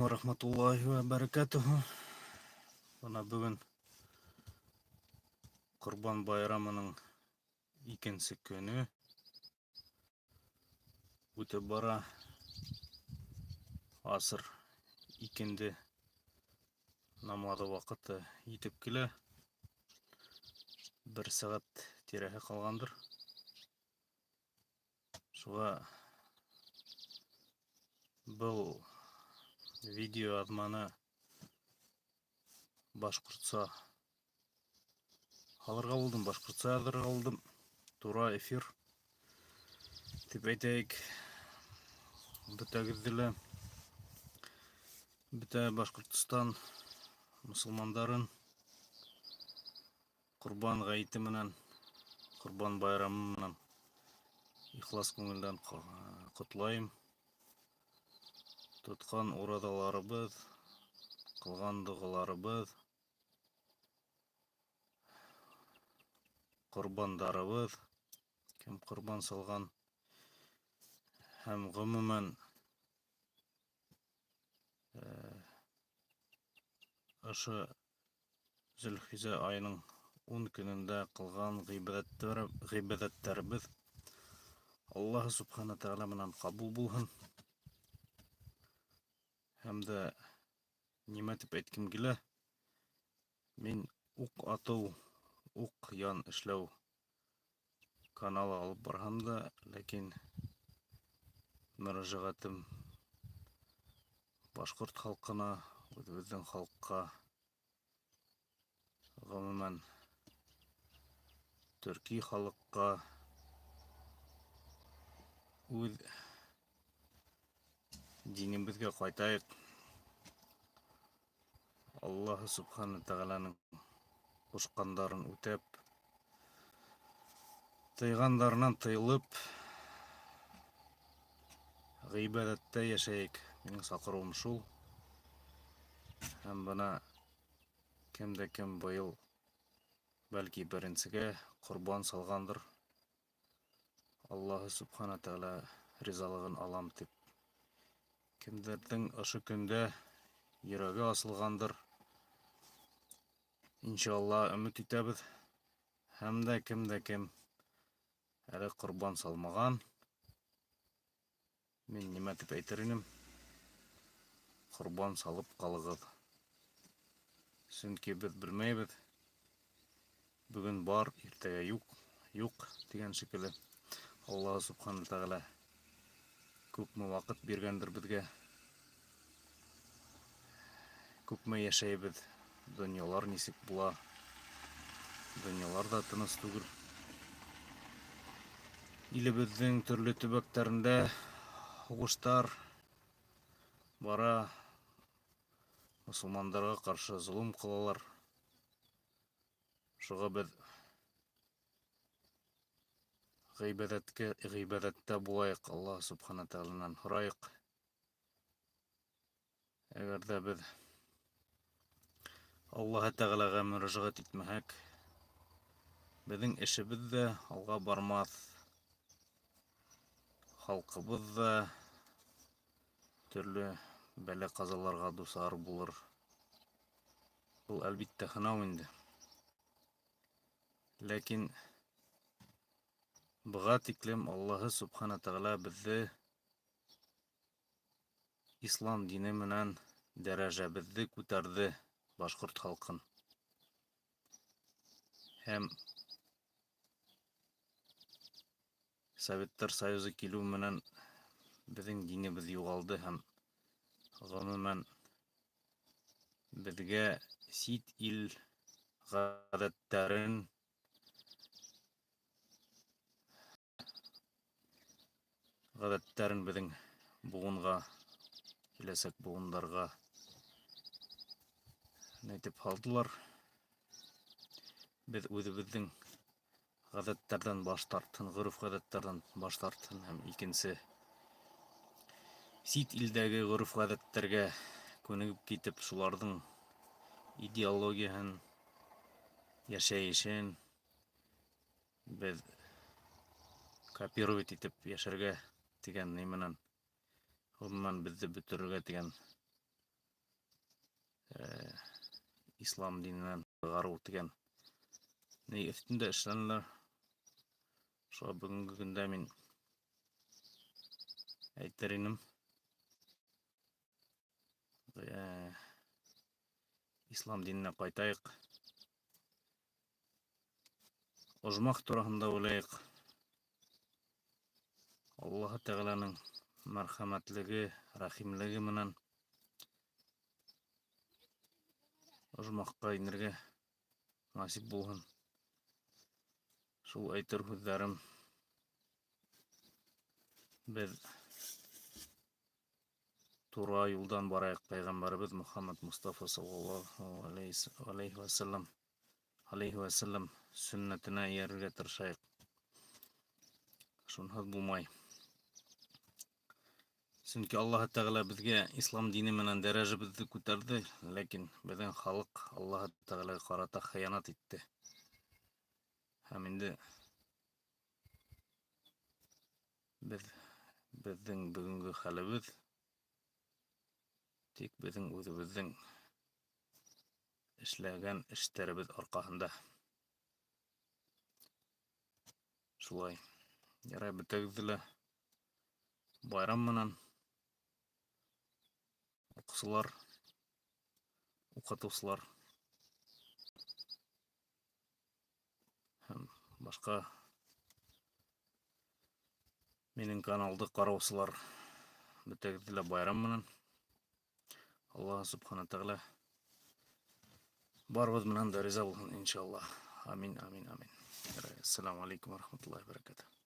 Ва рахматуллахи ва баракатуху. Бына бөгөн Ҡорбан байрамының икенсе көнө үтеп бара. Асыр икенде намаҙы ваҡыты етеп килә. Бер сәғәт тирәһе ҡалғандыр. Шуға был видеояҙманы башҡортса һалырға булдым, башҡортса яҙырға булдым. Тура эфир тип әйтәйек. Бөтәгеҙҙе лә, бөтә Башҡортостан мосолмандарын Ҡорбан ғәйете менән, Ҡорбан байрамы менән ихлас күңелдән ҡотлайым. Тотҡан ураҙаларыбыҙ, ҡылған доғаларыбыҙ, ҡорбандарыбыҙ, кем ҡорбан салған һәм ғөмүмән ошо Зөлхизә айының 10 көнөндә ҡылған ғибәҙәттәребеҙ Аллаһы Субхана Тәғәлә менән ҡабул булһын. Һәм дә нимә тип әйткем килә, мин уҡ атыу, уҡ ян эшләү каналы алып барһам да, ләкин мөрәжәғәтем башҡорт халҡына, үҙебеҙҙең халыҡҡа, Гомумән, төрки халыҡҡа үҙ динебеҙгә ҡайтайыҡ. Аллаһы Субхана Тәғәләнең ҡушҡандарын үтәп, тыйғандарынан тыйылып, ғибәҙәттә йәшәйек. Минең саҡырыуым шул. Һәм бына Кем дә кем быел, бәлки, беренсегә корбан салгандыр, Аллаһы Сүбхәнә Тәгалә ризалыгын алам дип, кемдерҙең ошо көндә йөрәге асылгандыр, иншалла, өмөт итәбеҙ. Һәм дә кем дә кем әле корбан салмаган, Мин нимә дип әйтер инем? Корбан салып калыгыз. Чөнки без белмәйбез. Бүген бар, иртәгә юк, юк дигән шикелле. Аллаһ Субхану Тәгалә күпме вакыт биргәндер безгә. Күпме яшәйбез, дөньялар ничек була. Дөньялар да тыныч түгел. Илебезнең төрле төбәкләрендә һугыштар бара. Мосылмандарга каршы золым кылалар. Шуга без гыйбадәткә гыйбадәттә булайык, Аллаһ Субхана Тәгаләдән һорайык. Әгәр дә без Аллаһ Тәгаләгә мөрәҗәгать итмәһәк, безнең эшебез дә алга бармас, халкыбыз да төрле бәла-казаларга дусар булыр. Был, әлбиттә, һынау инде. Ләкин быға тиклем Аллаһы Субхана Тәгалә безне Ислам дине менән дәрәжәбеҙҙе күтәрҙе башҡорт халҡын. Һәм Советтар Союзы килү менән беҙҙең динебеҙ юғалды һәм гомумән беҙгә сит ил ғәҙәттәрен Ғәҙәттәрен беҙҙең быуынға, киләсәк быуындарға әйтеп һалдылар. Беҙ үҙебеҙҙең ғәҙәттәрҙән баш тартһын, ғөрөф-ғәҙәттәрҙән баш тартһын һәм икенсе сит илдәге ғөрөф-ғәҙәттәргә күнегеп китеп, шуларҙың идеологияһын, йәшәйешен Беҙ копировать итеп йәшәргә тигән ни менән, гомумән, беҙҙе бөтөрөргә тигән Ислам диненән сығарыу тигән ни өҫтөндә эшләнеләр. Шуға бөгөнгө көндә мин әйтер инем, ислам диненә ҡайтайыҡ. Ожмах тураһында уйлайыҡ. Аллаһы Тәғәләнең мәрхәмәтлеге, рәхимлеге менән ожмахҡа инергә насип булһын. Шул әйтер һүҙҙәрем. Беҙ тура юлдан барайыҡ, пәйғәмбәребеҙ Мөхәммәд Мостафа саллаллаһу алейһи вәсәлләм алейһи вәсәлләм сөннәтенә эйәрергә тырышайыҡ. Шунһыҙ булмай. Сөнки Аллаһы Тәғәлә беҙгә ислам дине менән дәрәжәбеҙҙе күтәрҙе, ләкин беҙҙең халыҡ Аллаһы Тәғәләгә ҡарата хыянат итте. Һәм инде беҙ беҙҙең бөгөнгө хәлебеҙ тик беҙҙең үҙебеҙҙең эшләгән эштәребеҙ арҡаһында. Шулай. Ярай, бөтәгеҙҙе лә байрам менән, уҡыусылар, уҡытыусылар һәм башҡа минең каналды ҡараусылар, бөтәгеҙҙе лә байрам менән. Аллаһ Субхана Тәғәлә барыбыҙ менән дә риза булһын, иншаллаһ. Амин, амин, амин. Ассаламу алейкум ва рахматуллахи ва баракатуh.